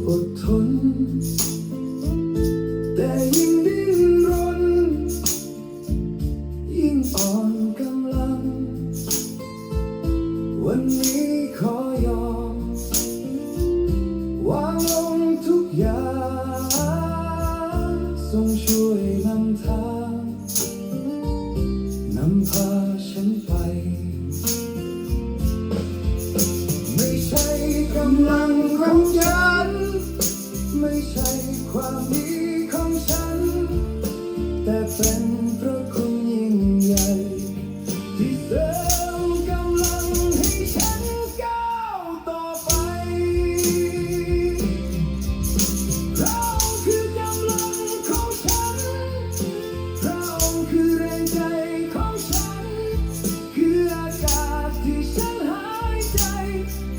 ອົດທົນ ແຕ່ຍິ່ງດີ້ນລົນ ຍິ່ງອ່ອນກຳລັງ ວັນນີ້ຂໍຍອມ ວາງລົງທຸກຢ່າງ ຊົງຊ່ວຍນຳທາງ ນຳພາ ໄປ ໄມ່ໃຊ່ກຳລັງຂອງສັນ ໄມ່ໃຊ່ຄວາມດີຂອງສັນ ແຕ່ເປັນພຣະຄຸນຍິ່ງໃຫຍ່ ທີ່ເສີມກຳລັງໃຫ້ສັນກ້າວຕໍ່ໄປ. ພຣະອົງຄືກຳລັງຂອງສັນ ພຣະອົງຄືແຮງໃຈຂອງສັນ ຄືອາກາດທີ່ສັນຫາຍໃຈ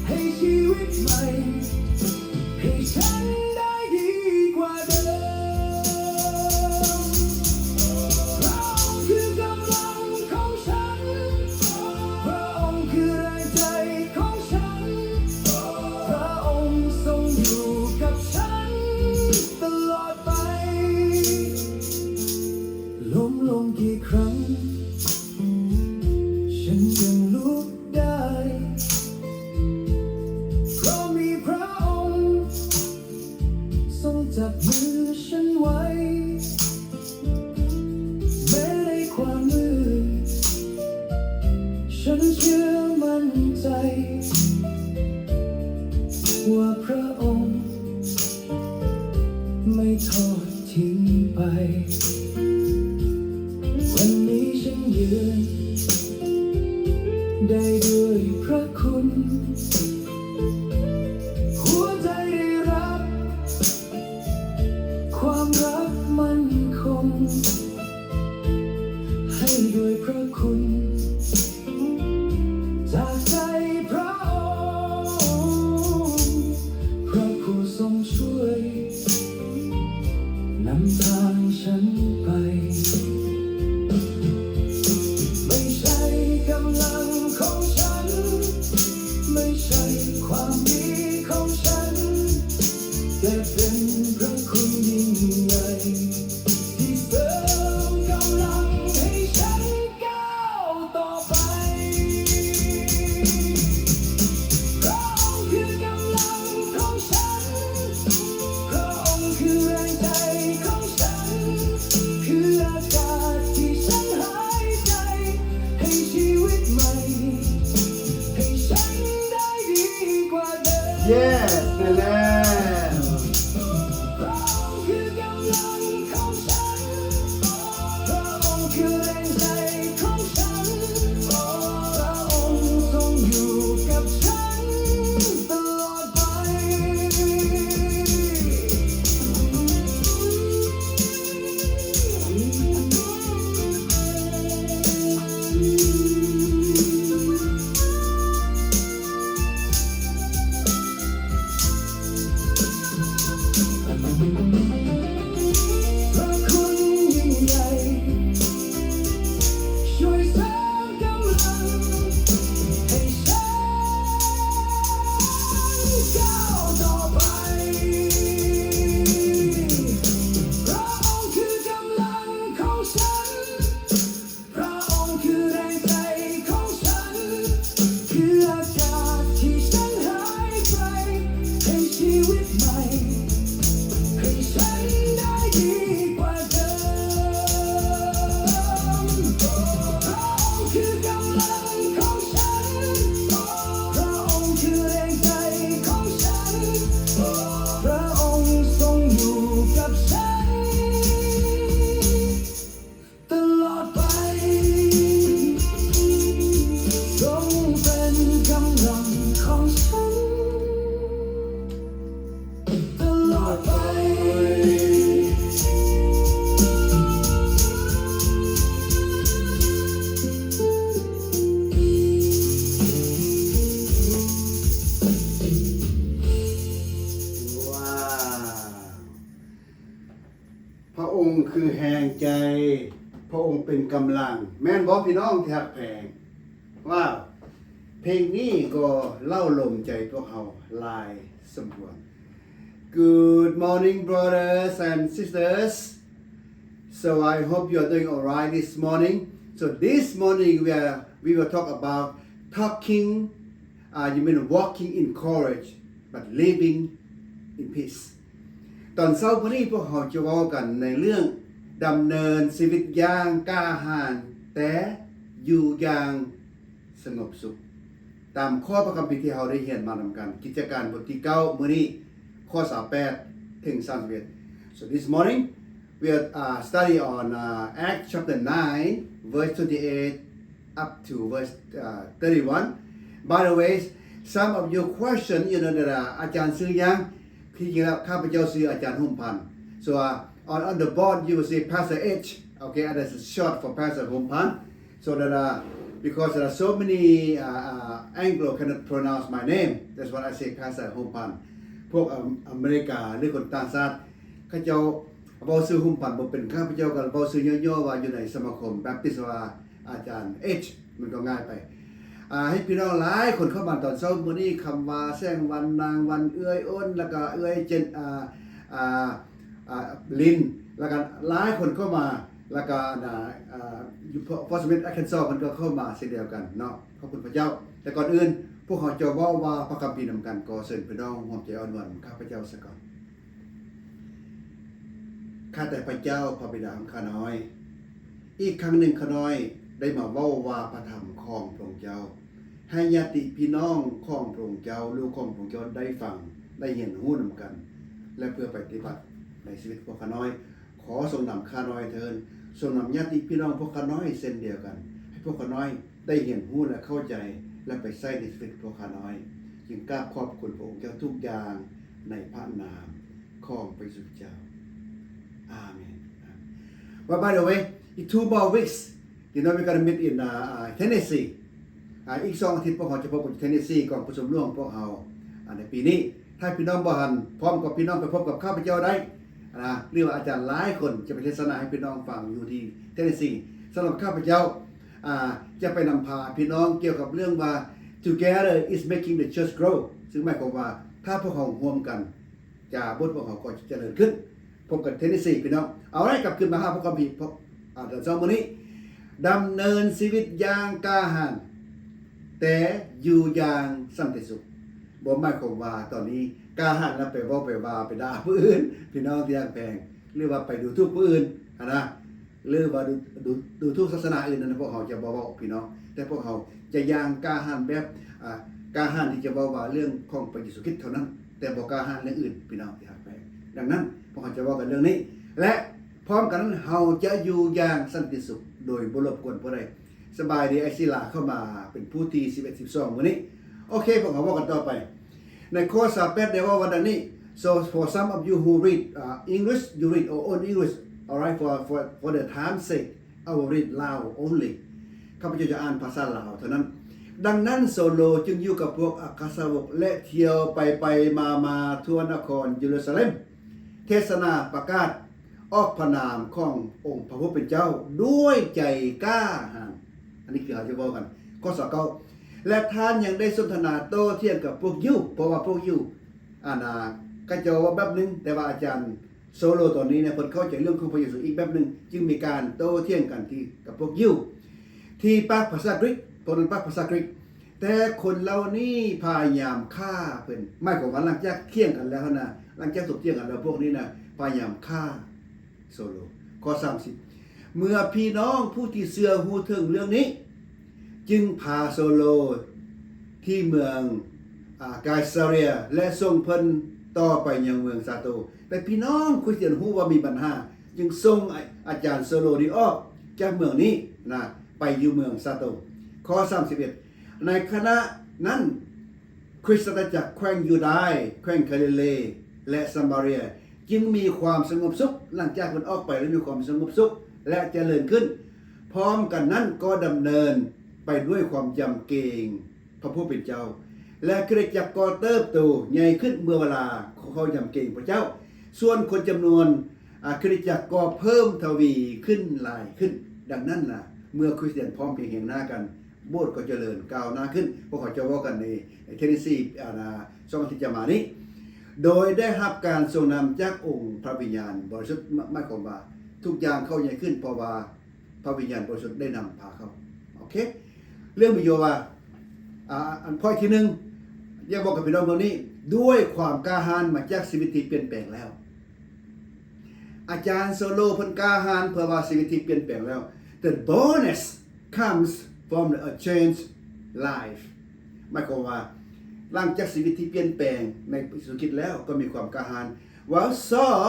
ໃຫ້ຊີວິດໃໝ່ ໃຫ້ສັນໄດ້ດີກວ່າເດີມ. ພຣະອົງຄືກຳລັງຂອງສັນ ພຣະອົງຄືແຮງໃຈຂອງສັນ ພຣະອົງຊົງຢູ່ກັບສັນຕະຫຼອດໄປ. ລົ້ມລົງກີ່ຄັ້ງ ສັນຍັງລຸກໄດ້ ເພາະມີພຣະອົງຊົງຈັບມືສັນໄວ້ ແມ້ໃນຄວາມມືດ ສັນເຊື່ອໝັ້ນໃຈວ່າພຣະອົງ ໄມ່ທອດຖິ້ມໄປ ວັນນີ້ສັນຢືນໄດ້ດ້ວຍພຣະຄຸນ ຫົວໃຈໄດ້ຮັບຄວາມຮັກໝັ້ນຄົງ ໃຫ້ດ້ວຍພຣະຄຸນ ຈາກໃຈພຣະອົງ ພຣະຜູ້ຊົງຊ່ວຍນຳທາງສັນໄປ. ໄມ່ໃຊ່ກຳລັງຂອງສັນ ໄມ່ໃຊ່ຄວາມດີຂອງສັນ ແຕ່ເປັນພຣະຄຸນຍິ່ງໃຫຍ່ ທີ່ເສີມກຳລັງໃຫ້ສັນກ້າວຕໍ່ໄປ. ພຣະອົງຄືກຳລັງຂອງສັນ ພຣະອົງຄືແຮງໃຈຂອງສັນ ຄືອາກາດທີ່ສັນຫາຍໃຈ ໃຫ້ຊີວິດໃໝ່ ໃຫ້ສັນໄດ້ດີກວ່າເດີມ. Yes ແມ່ນແລ້ວ. ພຣະອົງຄືກຳລັງຂອງສັນ ພຣະອົງຄືແຮງໃຈຂອງສັນ ພຣະອົງຊົງຢູ່ກັບສັນຕະຫຼອດໄປ. ພຣະຄຸນຍິ່ງໃຫຍ່ ຊ່ວຍສ້າງກຳລັງໃຫ້ສັນກ້າວຕໍ່ໄປ. ພຣະອົງຄືກຳລັງຂອງສັນ ພຣະອົງຄືແຮງໃຈຂອງສັນ ຄືອາກາດທີ່ສັນຫາຍໃຈ ໃຫ້ຊີວິດໃໝ່ ໃຫ້ສັນໄດ້ດີກວ່າເດີມ. ພຣະອົງຄືກຳລັງຂອງສັນ ພຣະອົງຄືແຮງໃຈຂອງສັນ ພຣະອົງຊົງຢູ່ກັບສັນ ຕະຫຼອດໄປ ຊົງເປັນກຳລັງຂອງສັນຕະຫຼອດໄປ. ພຣະອົງຄືແຮງໃຈ ພຣະອົງເປັນກຳລັງ ແມ່ນບໍ່ພີ່ນ້ອງທີ່ຮັກແພງ? ວ້າວ ເພງນີ້ກໍເລົ້າລົມໃຈພວກເຮົາຫຼາຍສົມຄວນ. Good morning, brothers and sisters. So I hope you are doing all right this morning. So this morning we are, we will talk about talking, uh, you mean walking in courage, but living in peace. ຕອນເຊົ້າມື້ນີ້ພວກເຮົາຈະເວົ້າກັນໃນເລື່ອງດຳເນີນຊີວິດຢ່າງກ້າຫານ ແຕ່ຢູ່ຢ່າງສະຫງົບສຸກ. ຕາມຂໍ້ພະຄຳພີທີ່ເຮົາໄດ້ຮຽນມານຳກັນ, ກິດຈະການບົດທີເກົ້າ ມື້ນີ້ ຂໍ້ຊາວແປດ ເຖິງ ສາມສິບເອັດ. So this morning we will, uh, study on, uh, Acts chapter nine, verse twenty-eight up to verse, uh, thirty-one. By the way, some of you question, you know, that, uh, ອາຈານຊື່ຫຍັງ? ທີ່ຈິງແລ້ວຂ້າພະເຈົ້າຊື່ອາຈານຫົມພັນ. So, uh, on, on the board you will see Pastor H. Okay, and that's short for Pastor ຫົມພັນ. So that, uh, because there are so many, uh, uh, Anglo cannot pronounce my name, that's why I say Pastor ຫົມພັນ. ພວກ ອາ ອາເມລິກາ ຫຼື ຄົນຕ່າງຊາດ ເຂົາເຈົ້າເວົ້າຊື່ຫົມພັນບໍ່ເປັນ, ຂ້າພະເຈົ້າກໍເວົ້າຊື່ຫຍໍ້ໆວ່າຢູ່ໃນສະມາຄົມແບບຕິດວ່າອາຈານ H ມັນກໍງ່າຍໄປ. ອ່າ ໃຫ້ພີ່ນ້ອງຫຼາຍຄົນເຂົ້າມາຕອນເຊົ້າມື້ນີ້, ຄຳວ່າ ແສງວັນ, ນາງວັນ, ເອື້ອຍໂອນ ແລ້ວກໍເອື້ອຍເຈັນ, ອ່າ ອ່າ ອ່າ ລິນ ແລ້ວກໍຫຼາຍຄົນເຂົ້າມາ, ແລ້ວກໍ ອ່າ ອ່າ ຢູ່ Fort Smith Arkansas ເພິ່ນກໍເຂົ້າມາເຊັ່ນດຽວກັນເນາະ. ຂອບຄຸນພະເຈົ້າ. ແຕ່ກ່ອນອື່ນ ພວກເຮົາຈະເວົ້າວ່າພະຄຳພີນຳກັນ, ຂໍເຊີນພີ່ນ້ອງຮ່ວມໃຈອ້ອນວອນຂ້າພະເຈົ້າຊະກ່ອນ. ຂ້າແຕ່ພະເຈົ້າ, ພະບິດາຂອງຂ້ານ້ອຍ, ອີກຄັ້ງໜຶ່ງຂ້ານ້ອຍໄດ້ມາເວົ້າວ່າພະທຳຂອງພະອົງເຈົ້າ ໃຫ້ຍາດຕິພີ່ນ້ອງຂອງພະອົງເຈົ້າ, ລູກຂອງພະອົງເຈົ້າໄດ້ຟັງ, ໄດ້ຮຽນຮູ້ນຳກັນ ແລະ ເພື່ອປະຕິບັດໃນຊີວິດພວກຂ້ານ້ອຍ. ຂໍຊົງນຳຂ້ານ້ອຍເທີ້ນ, ຊົງນຳຍາດຕິພີ່ນ້ອງພວກຂ້ານ້ອຍເຊັ່ນດຽວກັນ, ໃຫ້ພວກຂ້ານ້ອຍໄດ້ຮຽນຮູ້ ແລະ ເຂົ້າໃຈ ແລະ ໄປໃຊ້ໃນຊີວິດພວກຂ້ານ້ອຍ. ຈຶ່ງກາບຂອບຄຸນພະອົງເຈົ້າທຸກຢ່າງໃນພະນາມຂອງພະເຢຊູເຈົ້າ. ອາເມນ. But by the way, in two more weeks, you know, we're gonna meet in, uh, uh, Tennessee. ອ່າ ອີກສອງອາທິດພວກເຮົາຈະພົບກັນທີ່ Tennessee ກອງປະຊຸມຫຼວງພວກເຮົາ ອ່າ ໃນປີນີ້. ຖ້າພີ່ນ້ອງບໍ່ທັນພ້ອມກັບ ພີ່ນ້ອງໄປພົບກັບຂ້າພະເຈົ້າໄດ້ນະ ຫຼືວ່າອາຈານຫຼາຍຄົນຈະໄປເທດສະໜາໃຫ້ພີ່ນ້ອງຟັງຢູ່ທີ່ Tennessee. ສຳລັບຂ້າພະເຈົ້າ ອ່າ ຈະໄປນຳພາພີ່ນ້ອງກ່ຽວກັບເລື່ອງວ່າ Together is making the church grow, ຊຶ່ງໝາຍຄວາມວ່າ ຖ້າພວກເຮົາຮ່ວມກັນ ຈາ ໂບດຂອງເຮົາກໍຈະຈະເລີນຂຶ້ນ. ພົບກັນ Tennessee ພີ່ນ້ອງ. Alright, ກັບຄືນມາຫາພະຄຳພີ ອາ ຕອນເຊົ້າມື້ນີ້, ດຳເນີນຊີວິດຢ່າງກ້າຫານ ແຕ່ຢູ່ຢ່າງສັນຕິສຸກ. ບໍ່ໝາຍຄວາມວ່າຕອນນີ້ກ້າຫານແລ້ວໄປເວົ້າໄປວ່າໄປດ່າຜູ້ອື່ນ, ພີ່ນ້ອງທີ່ຮັກແພງ, ຫຼືວ່າໄປດູຖູກຜູ້ອື່ນຫັ້ນນະ. ຫຼືວ່າດູ ດູ ດູຖູກສາສະໜາອື່ນນັ້ນ ພວກເຮົາຈະບໍ່ເວົ້າພີ່ນ້ອງ, ແຕ່ພວກເຮົາຈະຢ່າງກ້າຫານແບບ ອ່າ ກ້າຫານທີ່ຈະເວົ້າວ່າເລື່ອງຂອງພະເຢຊູຄຣິດເທົ່ານັ້ນ, ແຕ່ບໍ່ກ້າຫານເລື່ອງອື່ນພີ່ນ້ອງທີ່ຮັກແພງ. ດັ່ງນັ້ນ ພວກເຮົາຈະເວົ້າກັນເລື່ອງນີ້ ແລະ ພ້ອມກັນນັ້ນ ເຮົາຈະຢູ່ຢ່າງສັນຕິສຸກໂດຍບໍ່ລົບກວນຜູ້ໃດ. ສະບາຍດີ ອ້າຍສີລາ ເຂົ້າມາເປັນຜູ້ທີສິບເອັດ ສິບສອງ ມື້ນີ້. ໂອເຄ ພວກເຮົາເວົ້າກັນຕໍ່ໄປ. ໃນຂໍ້ຊາວແປດໄດ້ເວົ້າວ່າດັ່ງນີ້. So for some of you who read, uh, English, you read your own English, alright, for, for, for the time's sake, I will read Lao only. ຂ້າພະເຈົ້າຈະອ່ານພາສາລາວເທົ່ານັ້ນ. ດັ່ງນັ້ນ ໂຊໂລຈຶ່ງຢູ່ກັບພວກອັກຄະສາວົກ ແລະ ທ່ຽວໄປໄປມາມາທົ່ວນະຄອນເຢຣູຊາເລັມ, ເທດສະໜາປະກາດ ອອກພະນາມຂອງອົງພະຜູ້ເປັນເຈົ້າດ້ວຍໃຈກ້າຫານ. ອັນນີ້ຄືເຮົາຈະເວົ້າກັນ. ຂໍ້ຊາວເກົ້າ ແລະ ທ່ານຍັງໄດ້ສົນທະນາໂຕ້ຖຽງກັບພວກຢິວ, ເພາະວ່າພວກຢິວ ອັນນ່າ ເຂົາເຈົ້າເວົ້າແບບໜຶ່ງ, ແຕ່ວ່າອາຈານໂຊໂລຕອນນີ້ນະ ເພິ່ນເຂົ້າໃຈເລື່ອງຂອງພະເຢຊູອີກແບບໜຶ່ງ, ຈຶ່ງມີການໂຕ້ຖຽງກັນທີ່ ກັບພວກຢິວ ທີ່ປາກພາສາກຣີກ, ພວກນັ້ນປາກພາສາກຣີກ. ແຕ່ຄົນເຫຼົ່ານີ້ພະຍາຍາມຂ້າເພິ່ນ. ໝາຍຄວາມວ່າຫຼັງຈາກຖຽງກັນແລ້ວຫັ້ນນະ, ຫຼັງຈາກຖົກຖຽງກັນແລ້ວ ພວກນີ້ນະ ພະຍາຍາມຂ້າໂຊໂລ. ຂໍ້ສາມສິບ ເມື່ອພີ່ນ້ອງຜູ້ທີ່ເຊື່ອຮູ້ເຖິງເລື່ອງນີ້ ຈຶ່ງພາໂຊໂລທີ່ເມືອງ ອາ ໄກຊາເຣຍ ແລະ ສົ່ງເພິ່ນຕໍ່ໄປຍັງເມືອງຊາໂຕ. ແຕ່ພີ່ນ້ອງຄຣິສຕຽນຮູ້ວ່າມີບັນຫາ, ຈຶ່ງສົ່ງອາ ອາຈານໂຊໂລນີ້ອອກຈາກເມືອງນີ້ນະ ໄປຢູ່ເມືອງຊາໂຕ. ຂໍ້ສາມສິບເອັດ ໃນຂະນະນັ້ນ ຄຣິສຕະຈັກແຂວງຢູດາຍ, ແຂວງກາລີເລ ແລະ ສະມາເຣຍ ຈຶ່ງມີຄວາມສະຫງົບສຸກ. ຫຼັງຈາກເພິ່ນອອກໄປແລ້ວມີຄວາມສະຫງົບສຸກ ແລະ ຈະເລີນຂຶ້ນ. ພ້ອມກັນນັ້ນກໍດຳເນີນໄປດ້ວຍຄວາມຢຳເກງພະຜູ້ເປັນເຈົ້າ ແລະ ຄຣິສຕະຈັກກໍເຕີບໂຕໃຫຍ່ຂຶ້ນເມື່ອເວລາເຂົາຢຳເກງພະເຈົ້າ. ສ່ວນຄົນຈຳນວນ ອາ ຄຣິສຕະຈັກກໍເພີ່ມທະວີຂຶ້ນຫຼາຍຂຶ້ນ. ດັ່ງນັ້ນນະ ເມື່ອຄຣິສຕຽນພ້ອມພຽງຮຽງໜ້າກັນ, ໂບດກໍຈະເລີນກ້າວໜ້າຂຶ້ນ. ພວກເຂົາຈະເວົ້າກັນໃນ Tennessee ອາ ສອງອາທິດຈະມານີ້. ໂດຍໄດ້ຮັບການຊົງນຳຈາກອົງພະວິນຍານບໍລິສຸດ ໝາຍຄວາມວ່າທຸກຢ່າງເຂົ້າໃຫຍ່ຂຶ້ນ ເພາະວ່າພະວິນຍານບໍລິສຸດໄດ້ນຳພາເຂົາ. ໂອເຄ ເລື່ອງມີຢູ່ວ່າ ອາ ອັນ point ທີໜຶ່ງ ຢາກບອກກັບພີ່ນ້ອງເລື່ອງນີ້ ດ້ວຍຄວາມກ້າຫານມາຈາກຊີວິດທີ່ປ່ຽນແປງແລ້ວ. ອາຈານໂຊໂລເພິ່ນກ້າຫານ ເພາະວ່າຊີວິດທີ່ປ່ຽນແປງແລ້ວ. The boldness comes from a changed life. ໝາຍຄວາມວ່າ ຫຼັງຈາກຊີວິດທີ່ປ່ຽນແປງໃນພະເຢຊູຄຣິດແລ້ວ ກໍມີຄວາມກ້າຫານ. While Saul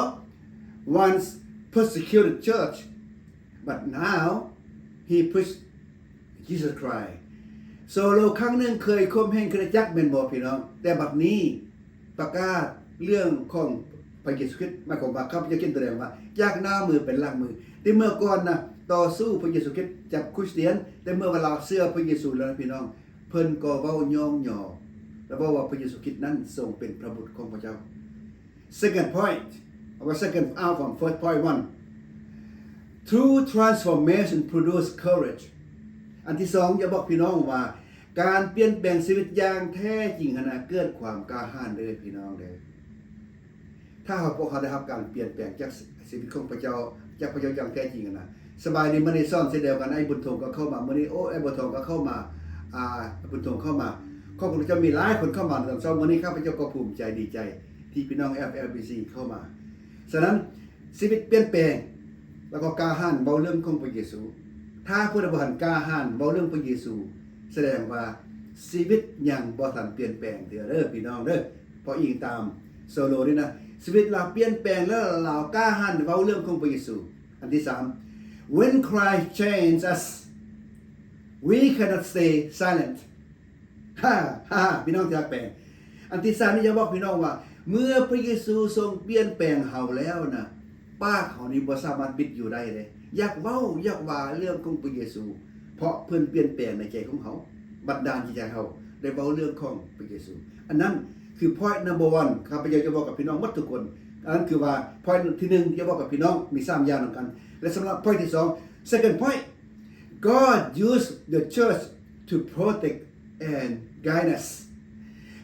once persecuted church, but now he preached Jesus Christ. ໂຊໂລຄັ້ງໜຶ່ງເຄີຍຂົ່ມເຫງຄຣິສຕະຈັກແມ່ນບໍ່ພີ່ນ້ອງ? ແຕ່ບັດນີ້ປະກາດເລື່ອງຂອງພະເຢຊູຄຣິດ. ໝາຍຄວາມວ່າ ຂ້າພະເຈົ້າຂຽນຕົວແດງວ່າ ຈາກໜ້າມືເປັນຫຼັງມື. ແຕ່ເມື່ອກ່ອນນະ ຕໍ່ສູ້ພະເຢຊູຄຣິດ ຈັບຄຣິສຕຽນ, ແຕ່ເມື່ອເວລາເຊື່ອພະເຢຊູແລ້ວນະພີ່ນ້ອງ ເພິ່ນກໍເວົ້າຍ້ອງຍໍ ແລະ ເວົ້າວ່າພະເຢຊູຄຣິດນັ້ນຊົງເປັນພະບຸດຂອງພະເຈົ້າ. Second point, our second outcome, first point one, true transformation produce courage. ອັນທີສອງ ຢາກບອກພີ່ນ້ອງວ່າ ການປ່ຽນແປງຊີວິດຢ່າງແທ້ຈິງຫັ້ນນະ ເກີດຄວາມກ້າຫານເດີພີ່ນ້ອງເດີ. ຖ້າເຮົາ ພວກເຮົາໄດ້ຮັບການປ່ຽນແປງຈາກຊີວິດຂອງພະເຈົ້າ ຈາກພະເຈົ້າຢ່າງແທ້ຈິງຫັ້ນນະ. ສະບາຍດີ ມື້ນີ້ສອນເຊັ່ນດຽວກັນ ອ້າຍບຸນທົງກໍເຂົ້າມາ ມື້ນີ້ ໂອ້ ອ້າຍບົວທອງກໍເຂົ້າມາ ອາ ບຸນທົງເຂົ້າມາ. ຂອບຄຸນພະເຈົ້າ ມີຫຼາຍຄົນເຂົ້າມາໃນຕອນເຊົ້າມື້ນີ້ ຂ້າພະເຈົ້າກໍພູມໃຈດີໃຈທີ່ພີ່ນ້ອງ FLBC ເຂົ້າມາ. ສະນັ້ນ ຊີວິດປ່ຽນແປງ ແລ້ວກໍກ້າຫານເວົ້າເລື່ອງຂອງພະເຢຊູ. ຖ້າຜູ້ໃດບໍ່ທັນກ້າຫານເວົ້າເລື່ອງພະເຢຊູ ສະແດງວ່າຊີວິດຍັງບໍ່ທັນປ່ຽນແປງເທື່ອເດີພີ່ນ້ອງເດີ. ເພາະອີງຕາມໂຊໂລນີ້ນະ ຊີວິດລາວປ່ຽນແປງ ແລ້ວລາວກ້າຫານເວົ້າເລື່ອງຂອງພະເຢຊູ. ອັນທີສາມ When Christ change us, we cannot stay silent. ຮາ ຮາ ພີ່ນ້ອງທີ່ຮັກແພງ ອັນທີສາມນີ້ຢາກບອກພີ່ນ້ອງວ່າ ເມື່ອພະເຢຊູຊົງປ່ຽນແປງເຮົາແລ້ວນະ ປາກເຮົານີ້ບໍ່ສາມາດປິດຢູ່ໄດ້ເດ້. ຢາກເວົ້າ ຢາກວ່າເລື່ອງຂອງພະເຢຊູ ເພາະເພິ່ນປ່ຽນແປງໃນໃຈຂອງເຮົາ ບັນດານໃຈເຮົາໄດ້ເວົ້າເລື່ອງຂອງພະເຢຊູ. ອັນນັ້ນຄື point number one ຂ້າພະເຈົ້າຈະບອກກັບພີ່ນ້ອງໝົດທຸກຄົນ. ອັນນັ້ນຄືວ່າ point ທີໜຶ່ງ ທີ່ຈະບອກກັບພີ່ນ້ອງ ມີສາມຢ່າງນຳກັນ. ແລະ ສຳລັບ point ທີສອງ second point, God use the church to protect and guide us.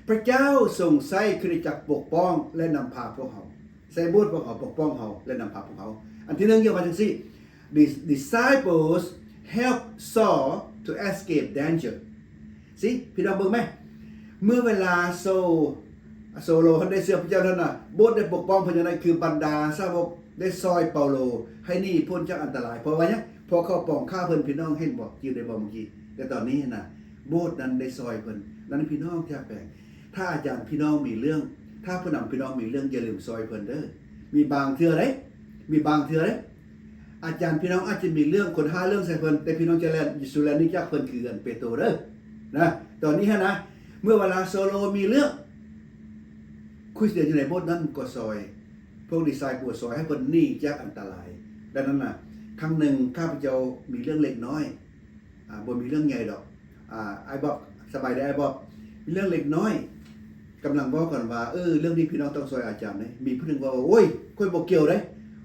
ພະເຈົ້າຊົງໃຊ້ຄຣິສຕະຈັກປົກປ້ອງ ແລະ ນຳພາພວກເຮົາ, ໃຊ້ໂບດພວກເຮົາ ປົກປ້ອງເຮົາ ແລະ ນຳພາພວກເຮົາ. ອັນທີໜຶ່ງ ເວົ້າວ່າຈັ່ງຊີ້, The disciples help Saul to escape danger. ຊີ້ ພີ່ນ້ອງເບິ່ງແມ, ເມື່ອເວລາໂຊ ໂຊໂລເພິ່ນໄດ້ເຊື່ອພະເຈົ້ານັ້ນນະ, ໂບດໄດ້ປົກປ້ອງເພິ່ນຈັ່ງໃດ? ຄືບັນດາສາວົກໄດ້ຊ່ອຍເປົາໂລໃຫ້ໜີພົ້ນຈາກອັນຕະລາຍ. ເພາະວ່າຫຍັງ? ເພາະເຂົາປອງຂ້າເພິ່ນ, ພີ່ນ້ອງເຫັນບໍ່? ຈື່ໄດ້ບໍ່ເມື່ອກີ້? ແຕ່ຕອນນີ້ນະ ໂບດນັ້ນໄດ້ຊ່ອຍເພິ່ນ. ນັ້ນພີ່ນ້ອງທີ່ຮັກແພງ, ຖ້າອາຈານພີ່ນ້ອງມີເລື່ອງ, ຖ້າຜູ້ນຳພີ່ນ້ອງມີເລື່ອງ, ຢ່າລືມຊ່ອຍເພິ່ນເດີ້. ມີບາງເທື່ອເດ້, ມີບາງເທື່ອເດ້, ອາຈານພີ່ນ້ອງອາດຈະມີເລື່ອງ, ຄົນຫາເລື່ອງໃສ່ເພິ່ນ, ແຕ່ພີ່ນ້ອງຈະແລ່ນ, ສູ້ແລ່ນໜີຈາກເດີ. ຄືອັນເປໂຕເດີ້ນະ, ຕອນນີ້ຫັ້ນນະ, ເມື່ອເວລາໂຊໂລມີເລື່ອງ, ຄຣິສຕຽນຢູ່ໃນໂບດນັ້ນກໍຊ່ອຍ, ພວກດີໄຊໂປຊ່ອຍໃຫ້ເພິ່ນໜີຈາກອັນຕະລາຍ. ດັ່ງນັ້ນນະ, ຄັ້ງໜຶ່ງຂ້າພະເຈົ້າມີເລື່ອງເລັກນ້ອຍ, ອາ, ບໍ່ມີເລື່ອງໃຫຍ່ດອກ. ອາ, ອ້າຍບອບ, ສະບາຍດີອ້າຍບອບ. ເລື່ອງເລັກນ້ອຍ, ກຳລັງເວົ້າກັນວ່າ, ເອີ, ເລື່ອງນີ້ພີ່ນ້ອງຕ້ອງຊ່ອຍອາຈານເດ້. ມີຜູ້ໜຶ່ງເວົ້າ, ໂອ້ຍ, ຂ້ອຍບໍ່ກ່ຽວເດ້.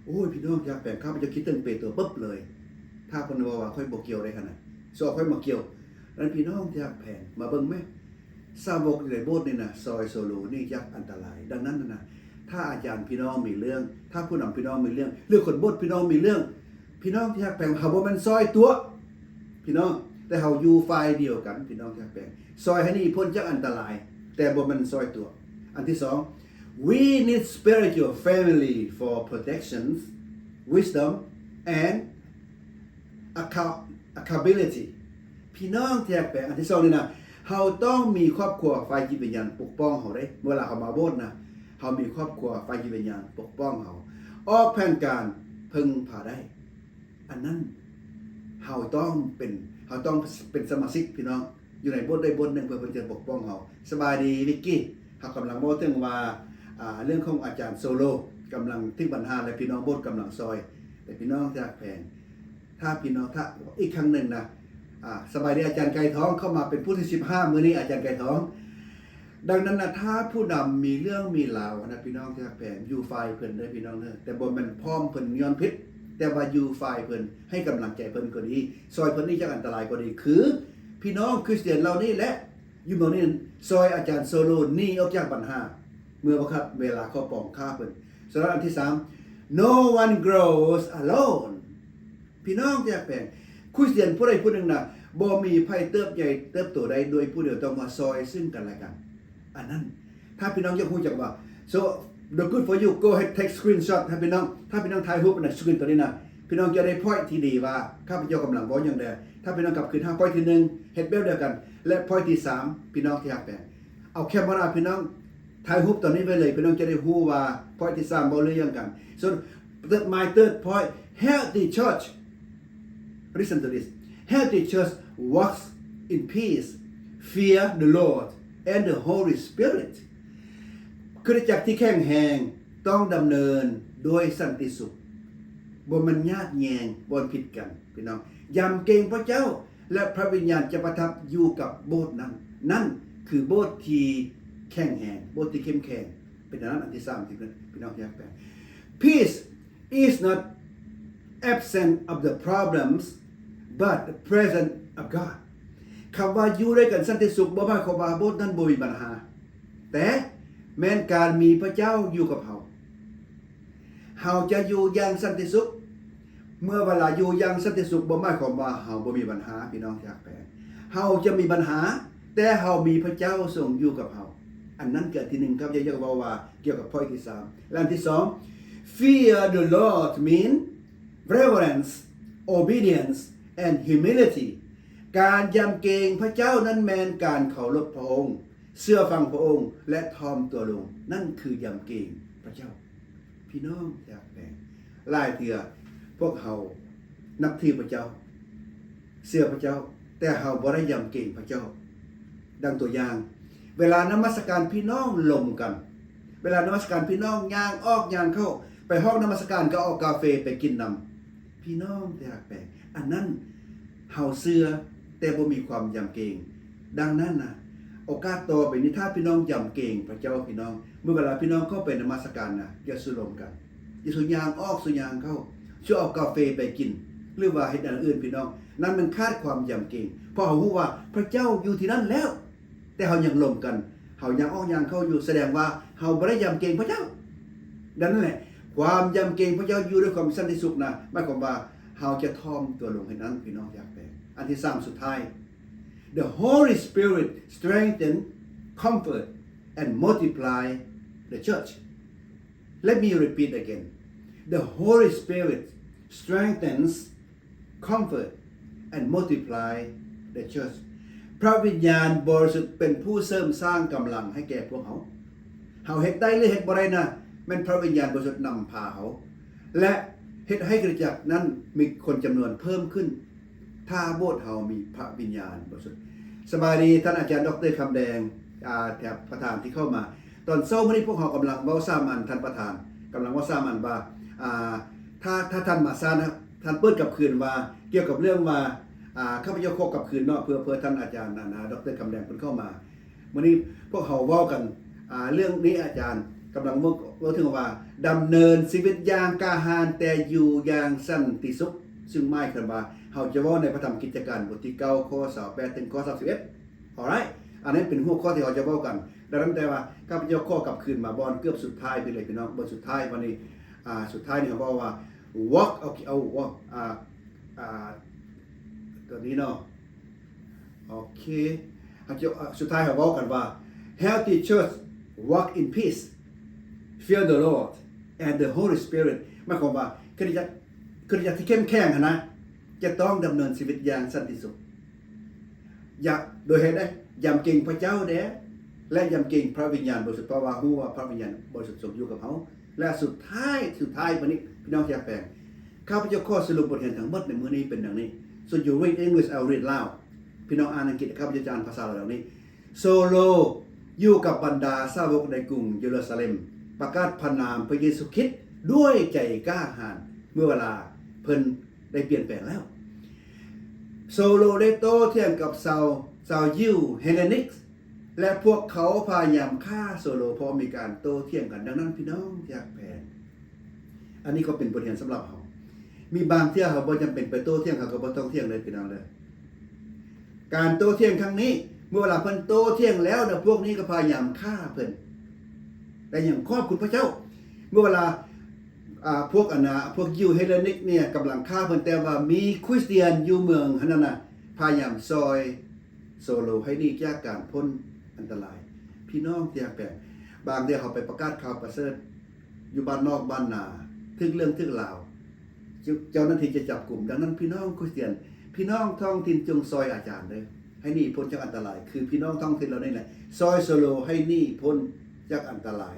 ໂອ້ຍ, ພີ່ນ້ອງທີ່ຮັກແພງ, ຂ້າພະເຈົ້າຄິດເຖິງເປໂຕປຶບເລີຍ. ຖ້າເພິ່ນເວົ້າວ່າຂ້ອຍບໍ່ກ່ຽວເດ້ຫັ້ນນະ, ຊວນຂ້ອຍມາກ່ຽວ. ນັ້ນພີ່ນ້ອງທີ່ຮັກແພງ, ມາເບິ່ງແມ, ສາວົກຢູ່ໃນໂບດນີ້ນະ ຊ່ອຍໂຊໂລໜີຈາກອັນຕະລາຍ. ດັ່ງນັ້ນນະ, ຖ້າອາຈານພີ່ນ້ອງມີເລື່ອງ, ຖ້າຜູ້ນຳພີ່ນ້ອງມີເລື່ອງ, ຫຼືຄົນໂບດພີ່ນ້ອງມີເລື່ອງ, ພີ່ນ້ອງທີ່ຮັກແພງ, ເຮົາບໍ່ແມ່ນຊ່ອຍຕົວະ ພີ່ນ້ອງ, ແຕ່ເຮົາຢູ່ຝ່າຍດຽວກັນ, ພີ່ນ້ອງທີ່ຮັກແພງ, ຊ່ອຍໃຫ້ໜີພົ້ນຈາກອັນຕະລາຍ, ແຕ່ບໍ່ແມ່ນຊ່ອຍຕົວະ. ອັນທີສອງ, we need spiritual family for protections, wisdom and account-, accountability. ພີ່ນ້ອງທີ່ຮັກແພງ, ອັນທີສອງນີ້ນະ, ເຮົາຕ້ອງມີຄອບຄົວຝ່າຍຈິດວິນຍານປົກປ້ອງເຮົາເດ້. ເວລາເຮົາມາໂບດນະ, ເຮົາມີຄອບຄົວຝ່າຍຈິດວິນຍານປົກປ້ອງເຮົາ, ອອກແຜນການ, ເພິ່ງພາໄດ້. ອັນນັ້ນເຮົາຕ້ອງເປັນ, ເຮົາຕ້ອງເປັນສະມາຊິກ, ພີ່ນ້ອງ, ຢູ່ໃນໂບດໃດໂບດໜຶ່ງ ເພື່ອເພິ່ນຈະປົກປ້ອງເຮົາ. ສະບາຍດີ ວິກກີ້. ເຮົາກຳລັງເວົ້າເຖິງວ່າ, ອາ, ເລື່ອງຂອງອາຈານໂຊໂລ, ກຳລັງຖືກບັນຫາ ແລະ ພີ່ນ້ອງໂບດກຳລັງຊ່ອຍ. ແຕ່ພີ່ນ້ອງທີ່ຮັກແພງ, ຖ້າພີ່ນ້ອງ, ຖ້າ, ອີກຄັ້ງໜຶ່ງນະ, ອາ, ສະບາຍດີອາຈານໄກ່ທອງ, ເຂົ້າມາເປັນຜູ້ທີສິບຫ້າມື້ນີ້, ອາຈານໄກ່ທອງ. ດັ່ງນັ້ນນະ, ຖ້າຜູ້ນຳມີເລື່ອງມີລາວນະ, ພີ່ນ້ອງທີ່ຮັກແພງ, ຢູ່ຝ່າຍເພິ່ນເດີ້ ພີ່ນ້ອງເດີ້, ແຕ່ບໍ່ແມ່ນພ້ອມເພິ່ນຍ້ອນຜິດ, ແຕ່ວ່າຢູ່ຝ່າຍເພິ່ນ, ໃຫ້ກຳລັງໃຈເພິ່ນກໍດີ, ຊ່ອຍເພິ່ນໜີຈາກອັນຕະລາຍກໍດີ, ຄືພີ່ນ້ອງຄຣິສຕຽນເຫຼົ່ານີ້ແຫຼະ, ຢູ່ເມືອງນີ້, ຊ່ອຍອາຈານໂຊໂລໜີອອກຈາກບັນຫາ. ເມື່ອບໍ່ຄັດເວລາເຂົ້າປອງຂ້າເພິ່ນ. ສະນັ້ນອັນທີສາມ No one grows alone. ພີ່ນ້ອງທີ່ຮັກແພງ, ຄຣິສຕຽນຜູ້ໃດຜູ້ໜຶ່ງນະ ບໍ່ມີໃຜເຕີບໃຫຍ່ເຕີບໂຕໄດ້ດ້ວຍຜູ້ດຽວ, ຕ້ອງມາຊ່ອຍຊຶ່ງກັນແລະກັນ. ອັນນັ້ນ ຖ້າພີ່ນ້ອງຢາກຮູ້ຈັກວ່າ so the good for you, go ahead take screenshot ໃຫ້ພີ່ນ້ອງ, ຖ້າພີ່ນ້ອງຖ່າຍຮູບອັນນັ້ນ screen ຕົວນີ້ນະ, ພີ່ນ້ອງຈະໄດ້ point ທີ່ດີວ່າຂ້າພະເຈົ້າກຳລັງເວົ້າຫຍັງແດ່. ຖ້າພີ່ນ້ອງກັບຄືນຫາ point ທີໜຶ່ງ ເຮັດແບບດຽວກັນ ແລະ point ທີສາມ ພີ່ນ້ອງທີ່ຮັກແພງ, ເອົາ camera ພີ່ນ້ອງຖ່າຍຮູບຕອນນີ້ໄວ້ເລີຍ, ພີ່ນ້ອງຈະໄດ້ຮູ້ວ່າ point ທີສາມ ເວົ້າເລື່ອງຫຍັງກັນ. So the, my third point, healthy church, listen to this, healthy church walks in peace, fear the Lord and the Holy Spirit. ຄຣິສຕະຈັກທີ່ແຂງແຮງຕ້ອງດຳເນີນດ້ວຍສັນຕິສຸກ, ບໍ່ແມ່ນຍາດແຍ່ງ, ບໍ່ຜິດກັນ, ພີ່ນ້ອງ. ຢຳເກງພະເຈົ້າ ແລະ ພະວິນຍານຈະປະທັບຢູ່ກັບໂບດນັ້ນ. ນັ້ນຄືໂບດທີ່ແຂງແຮງ, ໂບດທີ່ເຂັ້ມແຂງ. ເປັນອັນນັ້ນອັນທີສາມທີ່ ພີ່ນ້ອງທີ່ຮັກແພງ. Peace is not absence of the problems, but the presence of God. ຄຳວ່າຢູ່ດ້ວຍກັນສັນຕິສຸກ ບໍ່ໝາຍຄວາມວ່າໂບດນັ້ນບໍ່ມີບັນຫາ, ແຕ່ແມ່ນການມີພະເຈົ້າຢູ່ກັບເຮົາ. ເຮົາຈະຢູ່ຢ່າງສັນຕິສຸກ. ເມື່ອເວລາຢູ່ຢ່າງສັນຕິສຸກ ບໍ່ໝາຍຄວາມວ່າເຮົາບໍ່ມີບັນຫາ, ພີ່ນ້ອງທີ່ຮັກແພງ. ເຮົາຈະມີບັນຫາ, ແຕ່ເຮົາມີພະເຈົ້າຊົງຢູ່ກັບເຮົາ. ອັນນັ້ນຄືອັນທີໜຶ່ງ ຂ້າພະເຈົ້າຢາກເວົ້າວ່າກ່ຽວກັບ point ທີສາມ. ແລະ ອັນທີສອງ Fear the Lord mean reverence, obedience and humility. ການຢຳເກງພະເຈົ້ານັ້ນແມ່ນການເຄົາລົບພະອົງ, ເຊື່ອຟັງພະອົງ ແລະ ຖ່ອມຕົວລົງ. ນັ້ນຄືຢຳເກງພະເຈົ້າ. ພີ່ນ້ອງທີ່ຮັກແພງ, ຫຼາຍເທື່ອພວກເຮົານັບຖືພະເຈົ້າ, ເຊື່ອພະເຈົ້າ, ແຕ່ເຮົາບໍ່ໄດ້ຢຳເກງພະເຈົ້າ. ດັ່ງຕົວຢ່າງ, ເວລານະມັດສະການ ພີ່ນ້ອງລົມກັນ, ເວລານະມັດສະການ ພີ່ນ້ອງຍ່າງອອກຍ່າງເຂົ້າ, ໄປຫ້ອງນະມັດສະການກໍເອົາກາເຟໄປກິນນຳ. ພີ່ນ້ອງທີ່ຮັກແພງ, ອັນນັ້ນເຮົາເຊື່ອ ແຕ່ບໍ່ມີຄວາມຢຳເກງ. ດັ່ງນັ້ນນະ, ໂອກາດຕໍ່ໄປນີ້ ຖ້າພີ່ນ້ອງຢຳເກງພະເຈົ້າ, ພີ່ນ້ອງ, ເມື່ອເວລາພີ່ນ້ອງເຂົ້າໄປນະມັດສະການນະ, ຢ່າສູ່ລົມກັນ, ຢ່າສູ່ຍ່າງອອກ, ສູ່ຍ່າງເຂົ້າ, ສູ່ເອົາກາເຟໄປກິນ ຫຼືວ່າເຮັດອັນອື່ນ, ພີ່ນ້ອງ. ນັ້ນມັນຂາດຄວາມຢຳເກງ, ເພາະເຮົາຮູ້ວ່າພະເຈົ້າຢູ່ທີ່ນັ້ນແລ້ວ. ແຕ່ເຮົາຍັງລົມກັນ, ເຮົາຍ່າງອອກຍ່າງເຂົ້າຢູ່, ສະແດງວ່າເຮົາບໍ່ໄດ້ຢຳເກງພະເຈົ້າ. ດັ່ງນັ້ນແຫຼະ, ຄວາມຢຳເກງພະເຈົ້າຢູ່ດ້ວຍຄວາມສັນຕິສຸກນະ, ໝາຍຄວາມວ່າເຮົາຈະຖ່ອມຕົວລົງໃຫ້ນັ້ນ, ພີ່ນ້ອງທີ່ຮັກແພງ. ອັນທີສາມ ສຸດທ້າຍ, The Holy Spirit strengthen, comfort and multiply the church. Let me repeat again. The Holy Spirit strengthens, comfort and multiply the church. ພະວິນຍານບໍລິສຸດເປັນຜູ້ເສີມສ້າງກຳລັງໃຫ້ແກ່ພວກເຮົາ. ເຮົາເຮັດໄດ້ ຫຼື ເຮັດບໍ່ໄດ້ນະ, ແມ່ນພະວິນຍານບໍລິສຸດນຳພາເຮົາ ແລະ ເຮັດໃຫ້ຄຣິສຕະຈັກນັ້ນມີຄົນຈຳນວນເພີ່ມຂຶ້ນ ຖ້າໂບດເຮົາມີພະວິນຍານບໍລິສຸດ. ສະບາຍດີທ່ານອາຈານ ດຣ ຄຳແດງ, ອາ, ແຖມປະທານທີ່ເຂົ້າມາ. ຕອນເຊົ້າມື້ນີ້ພວກເຮົາກຳລັງເວົ້າສາມັນ, ທ່ານປະທານ, ກຳລັງເວົ້າສາມັນວ່າ, ອາ, ຖ້າ, ຖ້າທ່ານມາຊ້ານະ, ທ່ານເປີດກັບຄືນວ່າ, ກ່ຽວກັບເລື່ອງວ່າ, ອາ, ຂ້າພະເຈົ້າຂໍກັບຄືນເນາະ, ເພື່ອ, ເພື່ອທ່ານອາຈານນະ, ນະ, ດຣ ຄຳແດງເພິ່ນເຂົ້າມາ. ມື້ນີ້ພວກເຮົາເວົ້າກັນ, ອາ, ເລື່ອງນີ້ອາຈານກຳລັງເວົ້າ, ເວົ້າເຖິງວ່າ ດຳເນີນຊີວິດຢ່າງກ້າຫານ ແຕ່ຢູ່ຢ່າງສັນຕິສຸກ, ຊຶ່ງໝາຍຄວາມວ່າ ເຮົາຈະເວົ້າໃນພະທຳກິດຈະການ ບົດທີເກົ້າ ຂໍ້ຊາວແປດ ເຖິງຂໍ້ສາມສິບເອັດ. Alright, ອັນນີ້ເປັນຫົວຂໍ້ທີ່ເຮົາຈະເວົ້າກັນ. ດັ່ງນັ້ນແຕ່ວ່າ ຂ້າພະເຈົ້າຂໍກັບຄືນມາບ່ອນເກືອບສຸດທ້າຍໄປເລີຍ ພີ່ນ້ອງ, ບ່ອນສຸດທ້າຍວັນນີ້, ອາ, ສຸດທ້າຍນີ້ເຮົາເວົ້າວ່າ walk, ໂອເຄ, ເອົາ, walk, ອາ, ອາ, ຕົວນີ້ເນາະ. ໂອເຄ, ເຮົາຈະ, ອາ, ສຸດທ້າຍເຮົາເວົ້າກັນວ່າ Healthy church walk in peace, fear the Lord and the Holy Spirit. ໝາຍຄວາມວ່າ ຄຣິສຕະຈັກ, ຄຣິສຕະຈັກທີ່ເຂັ້ມແຂງຫັ້ນນະ ຈະຕ້ອງດຳເນີນຊີວິດຢ່າງສັນຕິສຸກ. ຢ່າ, ໂດຍເຮັດໃດ? ຢຳເກງພະເຈົ້າແດ່ ແລະ ຢຳເກງພະວິນຍານບໍລິສຸດ, ເພາະວ່າຮູ້ວ່າພະວິນຍານບໍລິສຸດຊົງຢູ່ກັບເຮົາ. ແລະ ສຸດທ້າຍ, ສຸດທ້າຍບັດນີ້ ພີ່ນ້ອງທີ່ຮັກແພງ, ຂ້າພະເຈົ້າຂໍສະຫຼຸບບົດຮຽນທັງໝົດໃນມື້ນີ້ເປັນດັ່ງນີ້. So you read English, I'll read Lao. ພີ່ນ້ອງອ່ານອັງກິດ, ຂ້າພະເຈົ້າຈະອ່ານພາສາລາວດັ່ງນີ້. ໂຊໂລຢູ່ກັບບັນດາສາວົກໃນກຸງເຢຣູຊາເລັມ, ປະກາດພະນາມພະເຢຊູຄຣິດດ້ວຍໃຈກ້າຫານ ເມື່ອເວລາເພິ່ນໄດ້ປ່ຽນແປງແລ້ວ. ໂຊໂລໄດ້ໂຕ້ຖຽງກັບຊາວ, ຊາວຢິວເຮເລນິກ ແລະ ພວກເຂົາພະຍາຍາມຂ້າໂຊໂລ ເພາະມີການໂຕ້ຖຽງກັນ. ດັ່ງນັ້ນ ພີ່ນ້ອງທີ່ຮັກແພງ, ອັນນີ້ກໍເປັນບົດຮຽນສຳລັບເຮົາ. ມີບາງເທື່ອເຮົາບໍ່ຈຳເປັນໄປໂຕ້ຖຽງ, ເຮົາກໍບໍ່ຕ້ອງຖຽງເລີຍ ພີ່ນ້ອງເດີ. ການໂຕ້ຖຽງຄັ້ງນີ້, ເມື່ອເວລາເພິ່ນໂຕ້ຖຽງແລ້ວນະ, ພວກນີ້ກໍພະຍາຍາມຂ້າເພິ່ນ. ໄດ້ຫຍັງ? ຂອບຄຸນພະເຈົ້າ. ເມື່ອເວລາ ອ່າ ພວກອັນນະ ພວກຢິວເຮເລນິກເນຍກຳລັງຂ້າເພິ່ນ, ແຕ່ວ່າມີຄຣິສຕຽນຢູ່ເມືອງຫັ້ນນະ ພະຍາຍາມຊ່ອຍໂຊໂລໃຫ້ໜີຈາກການພົ້ນອັນຕະລາຍ. ພີ່ນ້ອງທີ່ຮັກແພງ, ບາງເທື່ອເຮົາໄປປະກາດຂ່າວປະເສີດຢູ່ບ້ານນອກບ້ານນາ, ຖືກເລື່ອງຖືກລາວ, ເຈົ້າ ເຈົ້າໜ້າທີ່ຈະຈັບກຸມ. ດັ່ງນັ້ນ ພີ່ນ້ອງຄຣິສຕຽນ, ພີ່ນ້ອງທ້ອງຖິ່ນ ຈົ່ງຊ່ອຍອາຈານເດີ້ ໃຫ້ໜີພົ້ນຈາກອັນຕະລາຍ. ຄືພີ່ນ້ອງທ້ອງຖິ່ນເຫຼົ່ານີ້ແຫຼະ ຊ່ອຍໂຊໂລໃຫ້ໜີພົ້ນຈາກອັນຕະລາຍ.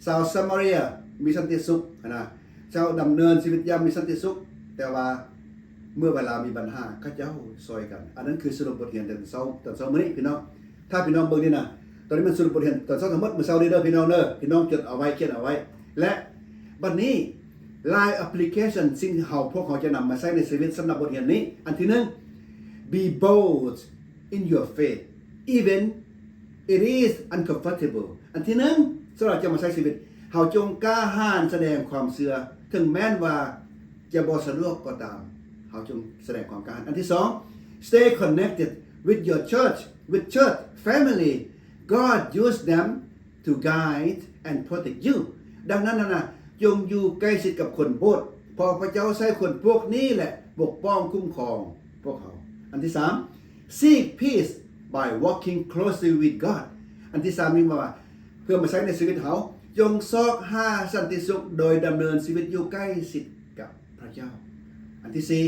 ຊາວສະມາເຣຍມີສັນຕິສຸກນະ, ຊາວດຳເນີນຊີວິດຢ່າງມີສັນຕິສຸກ, ແຕ່ວ່າເມື່ອເວລາມີບັນຫາ ເຂົາເຈົ້າຊ່ອຍກັນ. ອັນນັ້ນຄືສະຫຼຸບບົດຮຽນຕອນເຊົ້າ, ຕອນເຊົ້າມື້ນີ້ພີ່ນ້ອງ. ຖ້າພີ່ນ້ອງເບິ່ງນີ້ນະ, ຕອນນີ້ມັນສະຫຼຸບບົດຮຽນຕອນເຊົ້າທັງໝົດ ມື້ເຊົ້ານີ້ເດີ້ພີ່ນ້ອງເດີ້. ພີ່ນ້ອງຈົດເອົາໄວ້, ຂຽນເອົາໄວ້. ແລະ ບັດນີ້ ຫຼາຍແອັບພລິເຄຊັນສິ່ງທີ່ເຮົາ ພວກເຮົາຈະນຳມາໃຊ້ໃນຊີວິດສຳລັບບົດຮຽນນີ້. ອັນທີໜຶ່ງ Be bold in your faith, even it is uncomfortable. ອັນທີໜຶ່ງ ສຳລັບຈະມາໃຊ້ຊີວິດ, ເຮົາຈົ່ງກ້າຫານສະແດງຄວາມເຊື່ອ ເຖິງແມ່ນວ່າຈະບໍ່ສະດວກກໍຕາມ, ເຮົາຈົ່ງສະແດງຄວາມກ້າຫານ. ອັນທີສອງ Stay connected with your church, with church family. God use them to guide and protect you. ດັ່ງນັ້ນນະ, ຈົ່ງຢູ່ໃກ້ຊິດກັບຄົນໂບດ, ເພາະພະເຈົ້າໃຊ້ຄົນພວກນີ້ແຫຼະປົກປ້ອງຄຸ້ມຄອງພວກເຮົາ. ອັນທີສາມ Seek peace by walking closely with God. ອັນທີສາມນີ້ວ່າ ເພື່ອມາໃຊ້ໃນຊີວິດເຮົາ, ຈົ່ງຊອກຫາສັນຕິສຸກໂດຍດຳເນີນຊີວິດຢູ່ໃກ້ຊິດກັບພະເຈົ້າ. ອັນທີສີ່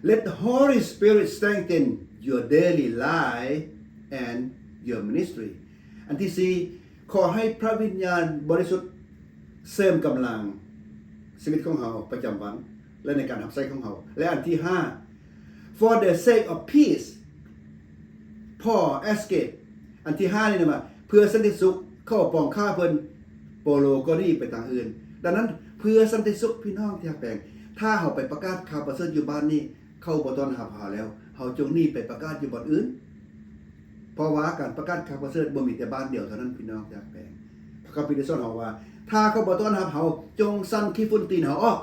Let the Holy Spirit strengthen your daily life and your ministry. ອັນທີສີ່ ຂໍໃຫ້ພະວິນຍານບໍລິສຸດເສີມກຳລັງຊີວິດຂອງເຮົາປະຈຳວັນ ແລະ ໃນການຮັບໃຊ້ຂອງເຮົາ. ແລະ ອັນທີຫ້າ For the sake of peace, Paul escaped. ອັນທີຫ້ານີ້ນະວ່າ ເພື່ອສັນຕິສຸກ ເຂົາປອງຂ້າເພິ່ນ, ໂປໂລກໍໜີໄປທາງອື່ນ. ດັ່ງນັ້ນ ເພື່ອສັນຕິສຸກ ພີ່ນ້ອງທີ່ຮັກແພງ, ຖ້າເຮົາໄປປະກາດຂ່າວປະເສີດຢູ່ບ້ານນີ້ ເຂົາບໍ່ຕ້ອນຮັບເຮົາແລ້ວ, ເຮົາຈົ່ງໜີໄປປະກາດຢູ່ບ່ອນອື່ນ. ເພາະວ່າການປະກາດຂ່າວປະເສີດບໍ່ມີແຕ່ບ້ານດຽວເທົ່ານັ້ນ ພີ່ນ້ອງທີ່ຮັກແພງ. ພະຄຳພີໄດ້ສອນເຮົາວ່າ ຖ້າເຂົາບໍ່ຕ້ອນຮັບເຮົາ, ຈົ່ງສັ່ນຂີ້ຝຸ່ນຕີນເຮົາອອກ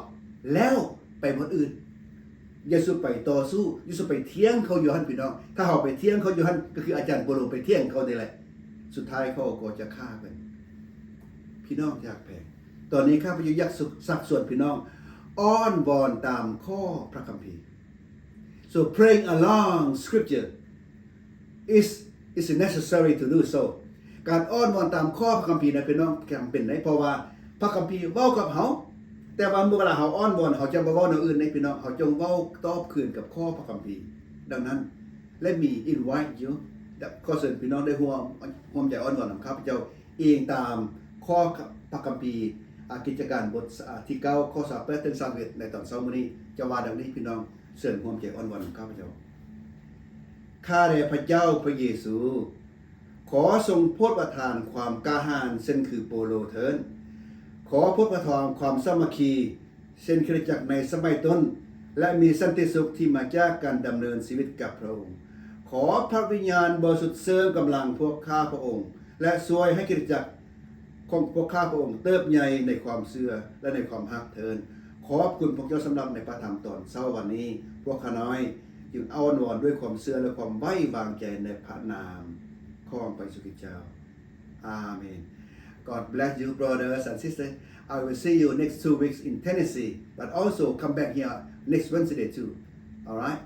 ແລ້ວໄປບ່ອນອື່ນ. ຢ່າສູ່ໄປຕໍ່ສູ້, ຢ່າສູ່ໄປຖຽງເຂົາຢູ່ຫັ້ນ ພີ່ນ້ອງ. ຖ້າເຮົາໄປຖຽງເຂົາຢູ່ຫັ້ນ, ກໍຄືອາຈານໂປໂລໄປຖຽງເຂົານີ້ແຫຼະ. ສຸດທ້າຍເຂົາກໍຈະຂ້າເພິ່ນ. ພີ່ນ້ອງທີ່ຮັກແພງ, ຕອນນີ້ຂ້າພະເຈົ້າຢາກຊັກຊວນພີ່ນ້ອງອ້ອນວອນຕາມຂໍ້ພະຄຳພີ. So praying along scripture is, is necessary to do so. ການອ້ອນວອນຕາມຂໍ້ພະຄຳພີນະ ພີ່ນ້ອງ ຈຳເປັນໄດ໋, ເພາະວ່າພະຄຳພີເວົ້າກັບເຮົາ, ແຕ່ວ່າເມື່ອເວລາເຮົາອ້ອນວອນ, ເຮົາຈະບໍ່ເວົ້າແນວອື່ນເດ້ ພີ່ນ້ອງ, ເຮົາຈົ່ງເວົ້າຕອບຄືນກັບຂໍ້ພະຄຳພີ. ດັ່ງນັ້ນ Let me invite you, ຂໍເຊີນພີ່ນ້ອງໄດ້ຮ່ວມ, ຮ່ວມໃຈອ້ອນວອນນຳຂ້າພະເຈົ້າ ອີງຕາມຂໍ້ພະຄຳພີ, ອາ, ກິດຈະການບົດ, ອາ, ທີເກົ້າ ຂໍ້ຊາວແປດເຖິງຊາວເອັດ ໃນຕອນເຊົ້າມື້ນີ້ ຈະວ່າດັ່ງນີ້, ພີ່ນ້ອງ ເຊີນຮ່ວມໃຈອ້ອນວອນນຳຂ້າພະເຈົ້າ. ຂ້າແດ່ພະເຈົ້າພະເຢຊູ, ຂໍຊົງໂຜດປະທານຄວາມກ້າຫານເຊັ່ນຄືໂປໂລເທີ້ນ. ຂໍໂຜດປະທານຄວາມສາມັກຄີ ເຊັ່ນຄຣິສຕະຈັກໃນສະໄໝຕົ້ນ ແລະ ມີສັນຕິສຸກທີ່ມາຈາກການດຳເນີນຊີວິດກັບພະອົງ. ຂໍພະວິນຍານບໍລິສຸດເສີມກຳລັງພວກຂ້າພະອົງ ແລະ ຊ່ວຍໃຫ້ຄຣິສຕະຈັກຂອງພວກຂ້າພະອົງເຕີບໃຫຍ່ໃນຄວາມເຊື່ອ ແລະ ໃນຄວາມຮັກເທີ້ນ. ຂອບຄຸນພວກເຈົ້າສຳລັບໃນພະທຳຕອນເຊົ້າວັນນີ້. ພວກຂ້ານ້ອຍຈຶ່ງອ້ອນວອນດ້ວຍຄວາມເຊື່ອ ແລະ ຄວາມໄວ້ວາງໃຈໃນພະນາມຂອງພະເຢຊູຄຣິສເຈົ້າ. Amen. God bless you, brothers and sisters. I will see you next two weeks in Tennessee, but also come back here next Wednesday too. All right?